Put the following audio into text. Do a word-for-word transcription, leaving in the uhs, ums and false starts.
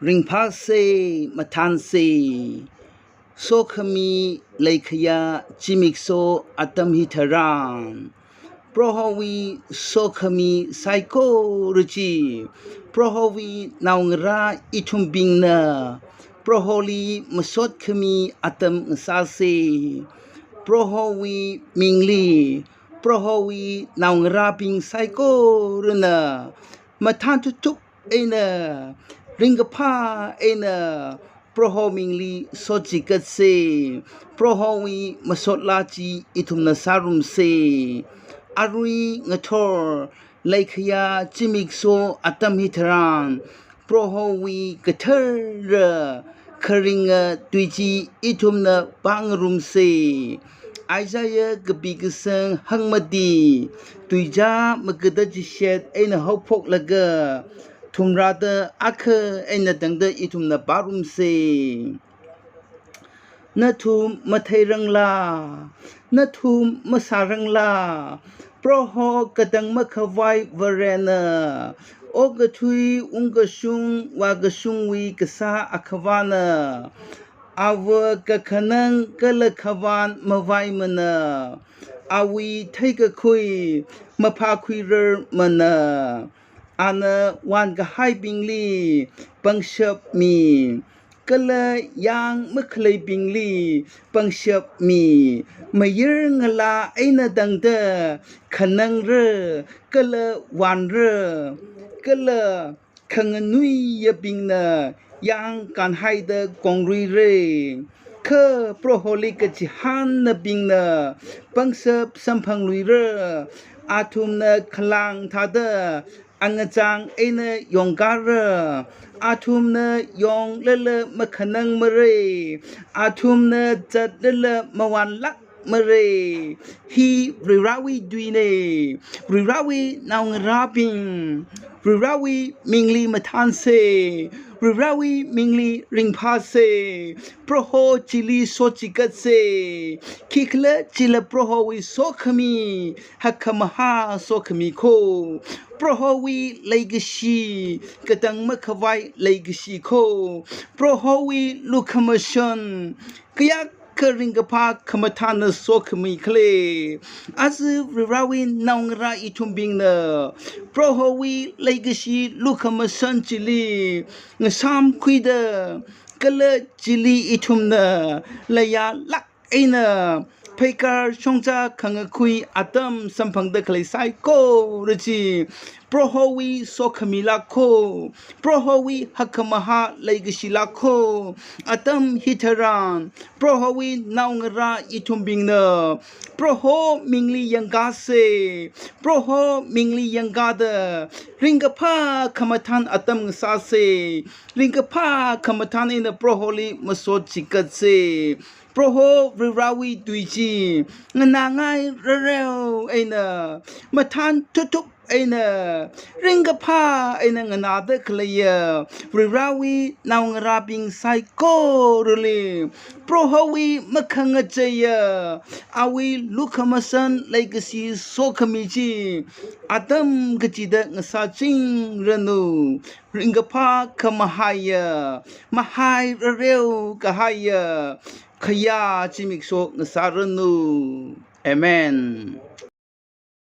Ringphāsei, mathānsei. Sokhami leikhayā zimiksho atam hitharan, Prohowui sokhami saikora chi, Prohowui naongarā ithumbingna Proholi masotkhami atam ngasāsei. Prohowui mingli, Prohowui naongarābing saikorana mathān thukthup eina, ringkaphā eina Proho mingli sotchikatsei. Prohowui masotlā chi ithumna sārumsei. Arui ngathor leikhayā zimiksho atam hitharan, Prohowui kathara kharinga tui chi ithumna pāngarumsei. Isaiah kapi kasang hangmati, tuizā magada chishat eina haophoklaga thumrāda akha eina tangda ithumna pārumsei. Nathum matheiranglā, nathum masāranglā, Proho katang makhavai Varena, okathui ungkashung vākashungwui kasā Akhavana, ava kakhanang kala khavān mavaimana, awui theikakhui maphākhuirarmana. Ana vānkahaibingli pangshap mi, kala yāng makhaleibingli pangshap mi. Mayar ngalā eina tangda khanangra, kala vānra, kala khanganuiyabingna yāng kanhaida kongruira. Kha Proholi kachihānnabingna pangshap samphangluira. Athumna khalāng thāda angachāng eina yongkara. Athumna yonglala makhanangmara. Athumna zatlala mavānlākmara. Hi Varivarāwui tuina. Varivarāwui naongarābing, Varivarāwui mingli mathānsei. Varivarāwui mingli ringphāsei. Proho chili sotchikatsei. Khikhalajila Prohowui sokhami, hakkhamahā sokhami kho. Prohowui leikashi, katang makhavai leikashi kho. Prohowui lukhamashan, kayākha ringkaphā khamathāna sokhami khala. Aja Varivarāwui naongarā ithumbingna Prohowui leikashi lukhamashan chili ngasāmkhuida, kala chili ithumna layālāk eina pheikar shongza khangakhui atam samphangda khalei saikora chi Prohowui sokhamilāk kho, Prohowui hakkhamahā leikashilāk kho. Atam hitharan Prohowui naongarā ithumbingna Proho mingli yangkasei, Proho mingli yangkada ringkaphā khamathān atam ngasāsei. Ringkaphā khamathān eina Proholi masotchikatsei. Proho Varivarāwui tui chi nganāngai rareo eina, mathān thukthup eina, ringkaphā eina nganāda khaleiya Varivarāwui naongarābing saikorali Prohowui makhangacheiya, awui lukhamashan leikashi sokhami chi atam kachida ngasāchingranu. Ringkaphā khamahaiya, mahai rareo kahaiya khayā zimiksho ngasāranu. Amen.